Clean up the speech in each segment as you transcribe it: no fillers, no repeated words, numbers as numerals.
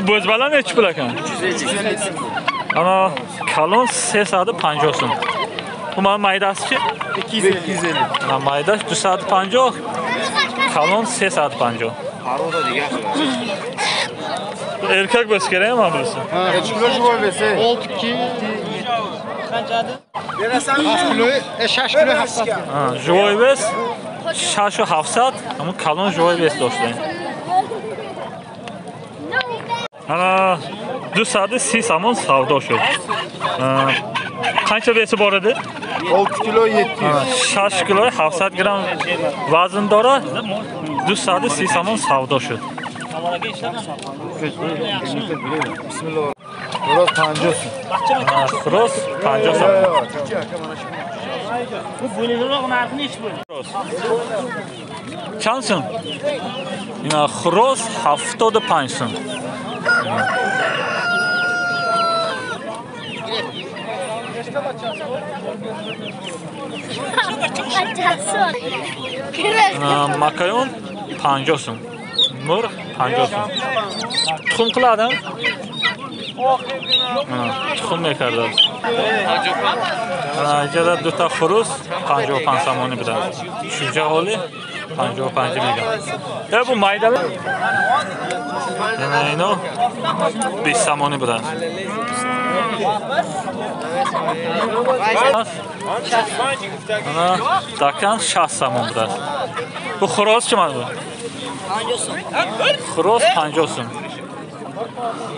Bu bo'zbala nechi pul ekan? 350. Ana kalon 350 so'm. Bu mana maydasi-chi? 250. Ana mayda 250, kalon 350. Paroda degan. Erkak bo'lsa kerak mana bunisi. Ha, nechi kilo живой вес? 6 kilo. Qanchadir? Berasan 6 kilo, 6 kilo 700. Ha, живой вес 6 700, ammo kalon живой вес doshdi. Ana 230 somon savdo shud. Qancha vesi bor edi? 6 kilo 700. 6 kilo 700 gramm vazn dora 230 somon savdo shud. Bismillah. Xo'roz 50 so'm. Xo'roz 50 so'm. Bu bo'liroq narxi nechi bo'ldi? Chand so'm? Ina xo'roz 75 so'm. Makaron 50 so'm. Murg 50 so'm. Tuxum qiladimi? Tuxum mekardад. Ana ijara duta xuruz 55 somoni budan. Shuncha holi 55 mega. Bu maydalar. Ana ino 5 somoni budan. Ana dakan 60 somon budan. Bu xo'roz chi mana bu? 50 so'm. Xo'roz 50 so'm.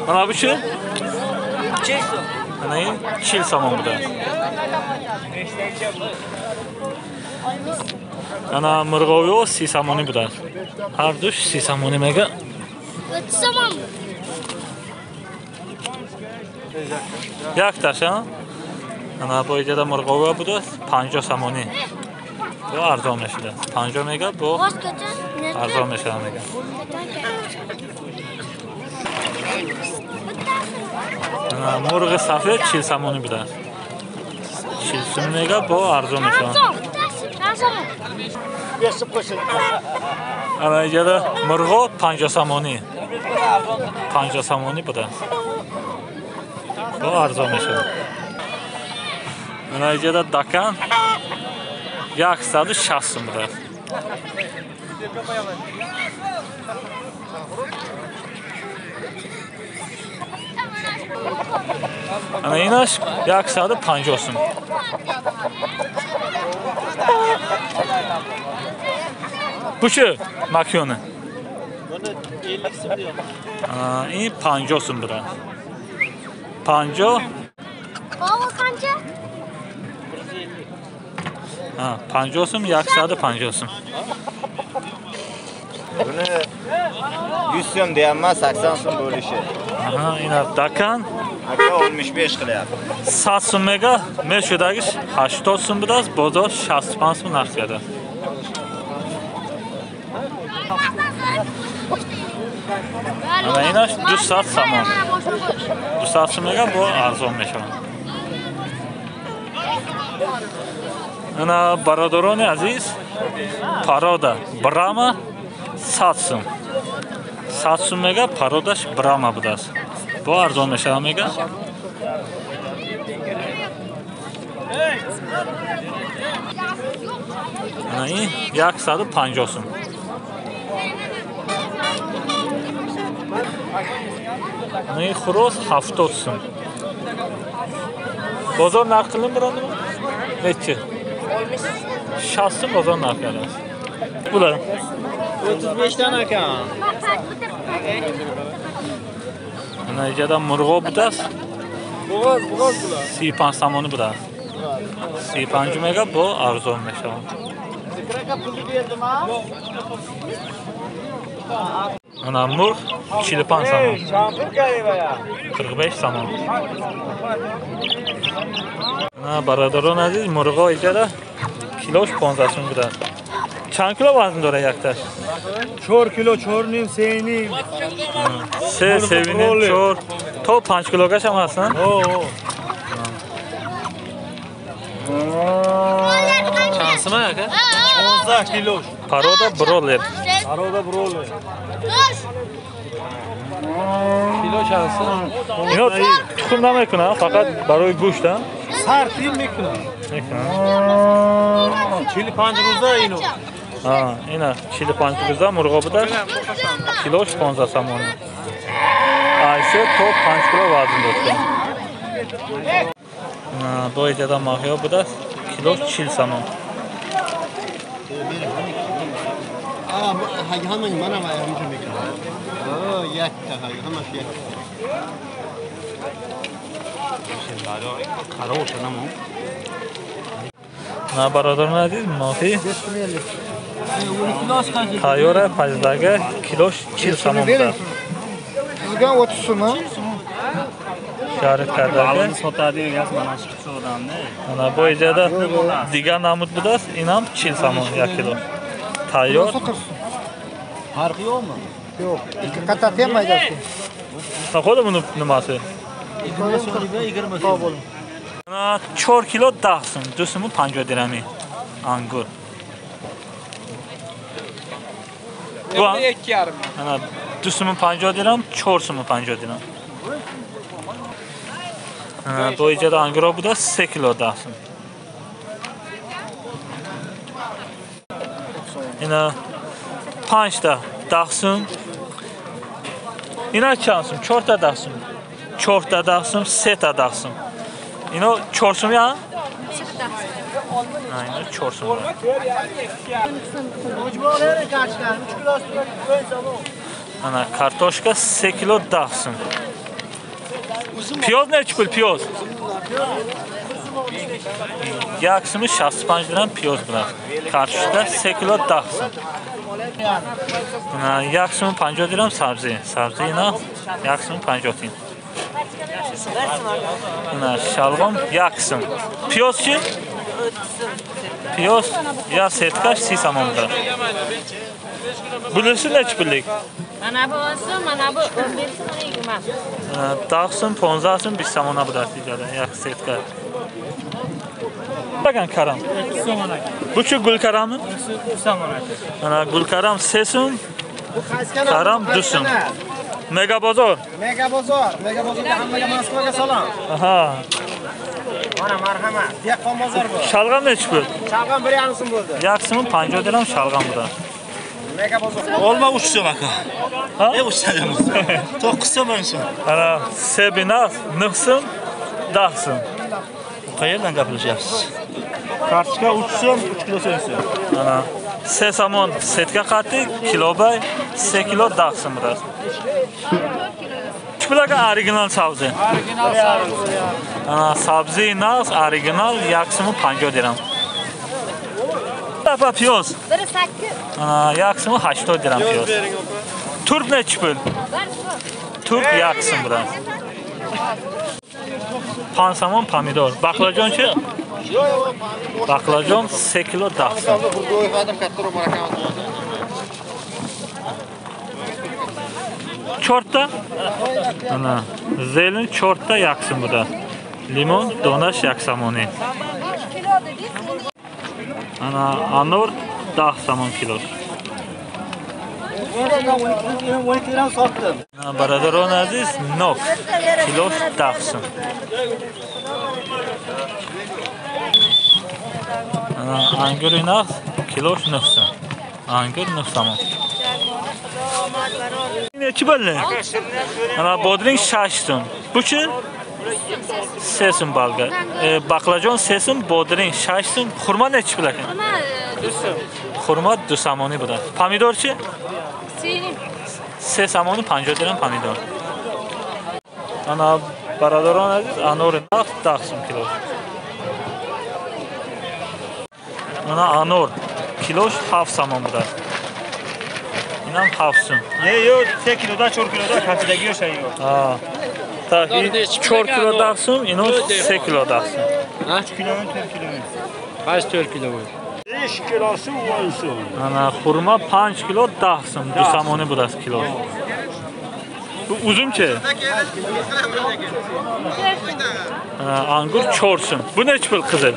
Mana bu chi? 40 so'm. Ana in 40 somon budan. Ana murg'ovi 30 somoni budan. Har dush 30 somoni mega. 30 somon. Yaktash, ha? Ana bu yerda murg'ovi buda 50 somoni. Bu arzon meshida. 50 mega bu arzon meshida mega. Ana murg'i safed 40 somoni budan. 40 so'm mega bu arzon meshida. Ana yerda murg'o 50 somoni. 50 somoni budan. Bu arzon meshida. Ana yerda dakan 160 so'm budan. Ana inash 150 so'm. Bu chi makyoni? Buni 50 so'm deyapman. In 50 so'm budan. 50. Baba qancha? 150. Ha, 50 so'm, 150 so'm. Buni 100 so'm deyapman, 80 so'm bo'lishi. Aha, ina dakan aka 65 qilyapti. 100 so'm mega, meshudagi 80 so'm budaz, bozor 65 so'm narx beradi. Ana ina 200 somon. 200 so'm mega bu arzon meshadi. Ana barodoroni aziz, paroda Brahma 100 so'm. 100 so'm mega parodash Brahma budaz. Bu arzon meshadi mega. Ana in 150 so'm. Ana in xo'roz 70 so'm. Bozor narxi qilinib birodimi? Nechi? 60 so'm bozor narxi emas. Bular 35 dan ekan. Ana yerda murg'o budaz. Bo'g'oz bular. 35 somoni budaz. 35 mega bu arzon meshadi. Ana murg 45 somon. 45 somon. Ana barodaron aziz, murg'o ijara kilosh 15 so'm budaz. Чанд кило вазн дора якташ? 4 кило, 4.5, 3.5. 3, 3.5, 4 то 5 килогаш ҳам ҳастанд? О. Чанд сум ака? 15 килош. Парода бролер Ино тухм намекунад, фақат барои гӯшт, а? Сартин мекунад. Мекунад. 45 рӯза ино. Ина 45 рӯза мурғо будааст. Килош 15 сомонӣ. Айсе то 5 кило вазн дошта. Бо иҷода моҳиё будааст. Килош 40 сомон. На бародарони азиз, моҳӣ тайёра паздага килош 40 сомон будааст. Шарит кардага. Ана бо иҷода дигар намуд будааст, инам 40 сомон як кило. Тайёр. Фарқи yo'qmi? Yo'q. Ikki qatat ham maydasi. Худ буни nimasi? 20 so'm. Ана 4 кило 10 сум, 2 сум 50 дирами ангур. Bu 2,5. Ана 2 сум 50 дирам, 4 сум 50 дирам. Бо иҷода ангуро будааст 3 кило 10 сум. Ина 5 та 10 сум. Ина чанд сум? 4 та 10 сум. 4 та 10 сум, 3 та 10 сум. Ино 4 сум я? Ино 4 сум. Ана картошка 3 кило 10 сум. Пиёз nechi pul пиёз? 1 сум 65 дирам пиёз будааст. Картошка 3 кило 10 сум. 1 сум 50 дирам сабзӣ. Сабзӣ ина 1 сум 50 тин. Ина шалғам 1 сум. Пиёз чи? Пиёз я сеткаш 30 сомон будааст. Bunisi nechi pullik? Mana bu 10 so'm, mana bu 15 so'm, mana 20. 10 so'm, 15 so'm, 20 somona будааст иҷода як сетка. Бакан карам. Bu chu gulkarammi? 3 somon aka. Mana gulkaram 3 so'm, karam 2 so'm. Mega bozor. Mega bozor, mega bozorga hammaga Moskvaga salom. Aha. Mana marhamat. Dehqon bozor bu. Shalg'am nechi pul? Shalg'am 1,5 so'm bo'ldi. 1 so'm 50 dirham shalg'am будааст. Mega bozor. Olma 3 so'm aka. Ha? 3 so'm. 9 so'm 10 so'm. Ana sebinas 9 so'm, 10 so'm. Qayerdan gaplashyapsiz? Kartoshka 3 so'm, 3 kilo 10 so'm. Ana 3 somon setka qati, kilobay 3 kilo 10 so'm будааст. Pul aka original sabzi. Original sabzi. Ana sabzi naqs original 1 so'm 50 dirham. Apa piyoz? Biri 8. Ana 1 so'm 80 dirham piyoz. Turp nechi pul? Turp 1 so'm будааст. 5 somon pomidor. Baqlajon chi? Baqlajon 3 kilo 10 so'm. Чорта? Ана зелен чорта 1 so'm будааст. Лимон донаш 1 сомонӣ. Ана анор 10 сомон кило. Бародарони азиз, нок килош 10 сом. Ана ангури нақс килош 9 сом. Ангур 9 сомон. Nechi bo'ldi? Ana bodring 6 so'm. Bu chi? 3 so'm balga. Baqlajon 3 so'm, bodring 6 so'm. Xurmo nechi pul ekan? Xurmo 2 so'm. Xurmo 2 somoni будааст. Pomidor chi? 3 somoni 50 dirham pomidor. Ana бародарон азиз, анори нақс 10 so'm килош. Ана анор килош 7 сомон будааст. Инам 7 сум. Не, ё 3 килода, 4 килода кафидаги ё шайё. Так, 4 кило 10 сум, ино 3 кило 10 сум. 3 кило, 4 кило. 5 4 кило. 5 килоси 10 сум. Ана хурма 5 кило 10 сум, 2 сомонӣ будааст кило. Bu uzum chi? Ангур 4 сум. Bu nechi pul qizil?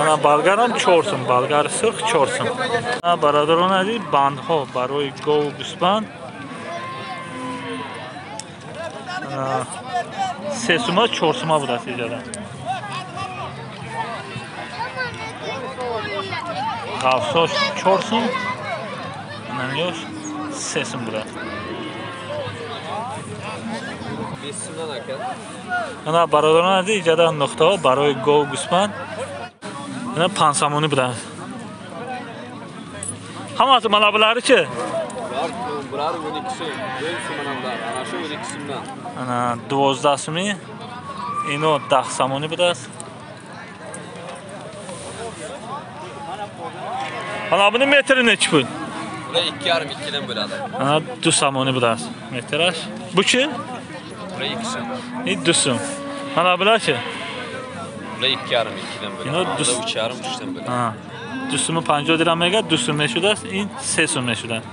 Ана болгарам 4 сум, болгари сурх 4 сум. Бародарон азиз, бандҳо барои гову гӯсфанд 3 сума 4 сума будааст иҷода. Ғафсош 4 сум, анамиёш 3 сум будааст. Ана бародарон азиз, иҷода нуқтаҳо барои гову гӯсфанд ана 5 сомонӣ будааст. Ҳамаси мана булари чи? Bular 12 сум, 4 сумdan bular. Ana shu 12 сумdan. Ана 12 сумӣ, ино 10 сомонӣ будааст. Ана буни метри nechi pul? Bular 2,5 2dan bo'ladi. Ана 2 сомонӣ будааст метраш. Bu chi? Bular 2 сум. И 2 сум. Ана bular chi? Bular 2,5 2dan bo'ladi. Ино 3,5 3dan bo'ladi. Ha. 2 суму 50 дирам мегӯяд, 2 сум мешудааст, ин 3 сум мешудааст.